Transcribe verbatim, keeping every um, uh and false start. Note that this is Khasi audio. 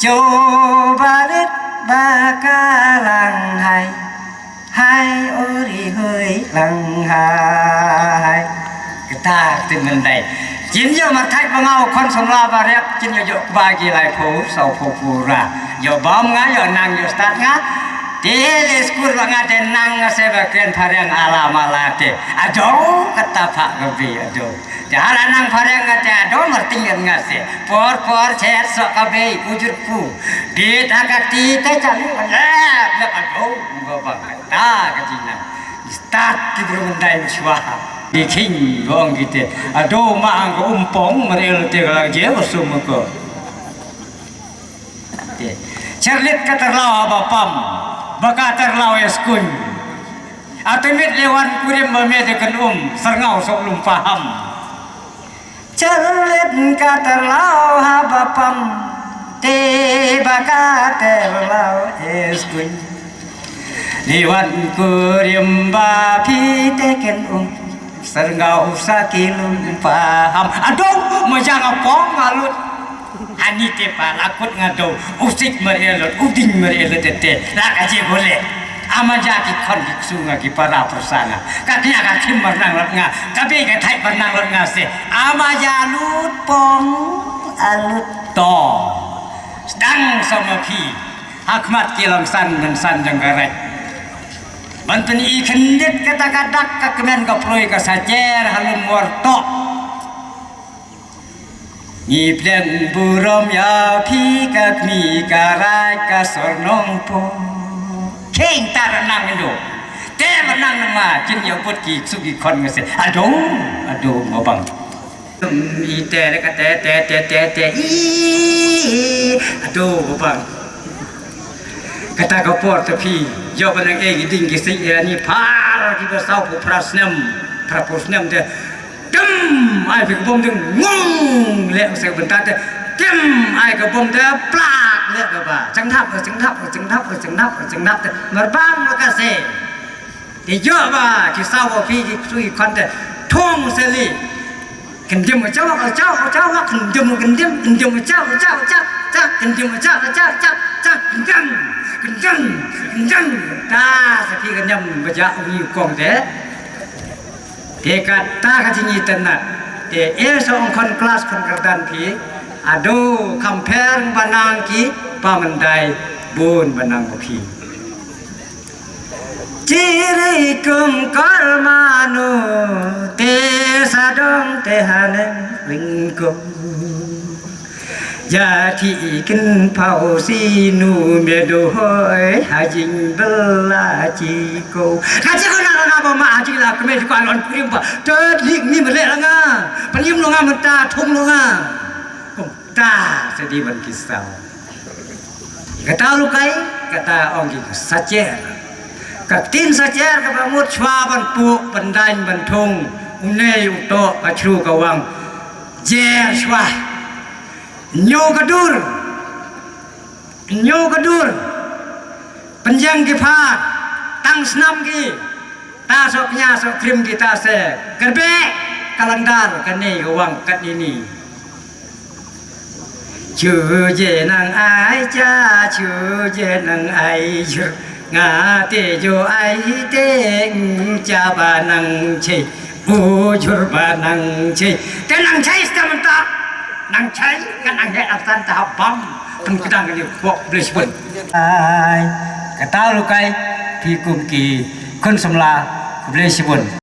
Jobarit ba ka lang hai, hai uri hui lang hai. Kata ka ktien Mandai. Kin ïoh marthait ba nga u khon samla ba riat, kin ïoh jok ba ki lai phew saw phew pura. Ïoh bam nga, ïoh nang, ïoh stad nga. Te le skul ba nga te nang nga se ba kren phareng ala mala te. Ado kata pha ka bi ado. Te hara nang phareng nga te ado marting nga se. Por por chet sok ka bei ujur pu. Dit ha ka ti te chali lep lep ado. Ngo bang ta ka jinang. Start ki bru Mandai shwa. Di king gong kite. Ado ma ang ko umpong merel te ka lagi sum ko. Te. Cherlit ka terlaw ba pam. Baka terlaw eskun. Atemit lewan kurim ba me de ken um, serngau sok lum paham. Cherlit ka terlaw ha ba pam, te baka terlaw eskun. Lewan kurim ba phi te ken um, serngau sa ki lum paham. Adong, majang apong alut. Ani te pa la kut nga do, u sik mer elot, u ding mer elot te te, la ka je gole. Ama ja ki khon ki ksu nga ki para persanga. Ka knya ka khim mer nang lot nga, ka be ka thai mer nang lot nga se. Ama ja lut pong, alut to. Sdang sama phi, hakmat ki long san men san jong ka rai. Ban pyn i khyndiat kata ka dak ka kmen ka proi ka sajer halum mor tok. Ngi plen burom ïa phi ka kmie ka raid ka sor Nongpoh. Kheng tar nang indo. Te ba nang nama kin ïa put ki ksu ki khon nga se. Ado, ado ngo bang. I te re ka te te te te te i. Ado ngo bang. Kata ka por te phi ïoh ba nang ei ki ding ki sik ïa ni phar ki ba saw phew phra snem, phra phew snem te. Tim ai phi ka bom ding ngung leh ka se bynta te. Tim ai ka bom te plak leh ka ba. Chang thap, chang thap, chang thap, chang thap, chang thap te. Marbang la ka se. Te ïoh ba ki saw ba phi ki sui khon te. Thong se li. Kyndim ka chaw, ka chaw, ka chaw, ka kyndim, kyndim, kyndim ka chaw, ka chaw, ka chaw, chaw, kyndim ka chaw, ka chaw, chaw, chaw, kyndim, kyndim, kyndim. Ta sa phi kyndim ba ja u ni kong te. Te kata ka jingïatynnat. Te e sa ong khon klas khon kyrdan phi. Ado compare ba nang ki pa Mandai bun ba nang ba phi. Chiri kum kol manu te sadong te hanem ringko. Ja thi kin pau sinu me do hoi hajing bela chiko. Ka chiko na nga ba ma haji la kme ko alon kurim ba. Te lik ni mele nga. Panim lo nga menta thum lo nga. Kum ta sedi ban kisau. Kata lukai, kata ong ki sacher. Ka ktien sacher kaba mut shwa ban puk, ban daiñ, ban thung. Une u tok ka chru ka wang. Jer shwa. Nyo ka dur. Nyo ka dur. Pynjang ki phar. Tang snam ki. Ta sok nya sok krim kita se. Kerbe. Kalandar kane ka wang kat ini. Chu je nang ai cha, chu je nang ai jur. Nga te jo ai te, mm, cha ba nang che. U jur ba nang che. Te nang che sta mynta. Nang che kan ang he atan ta bam. Pun kdang ni pok blei shibun. Ai. Kata lukai. Phi kum ki khun samla. Blei shibun.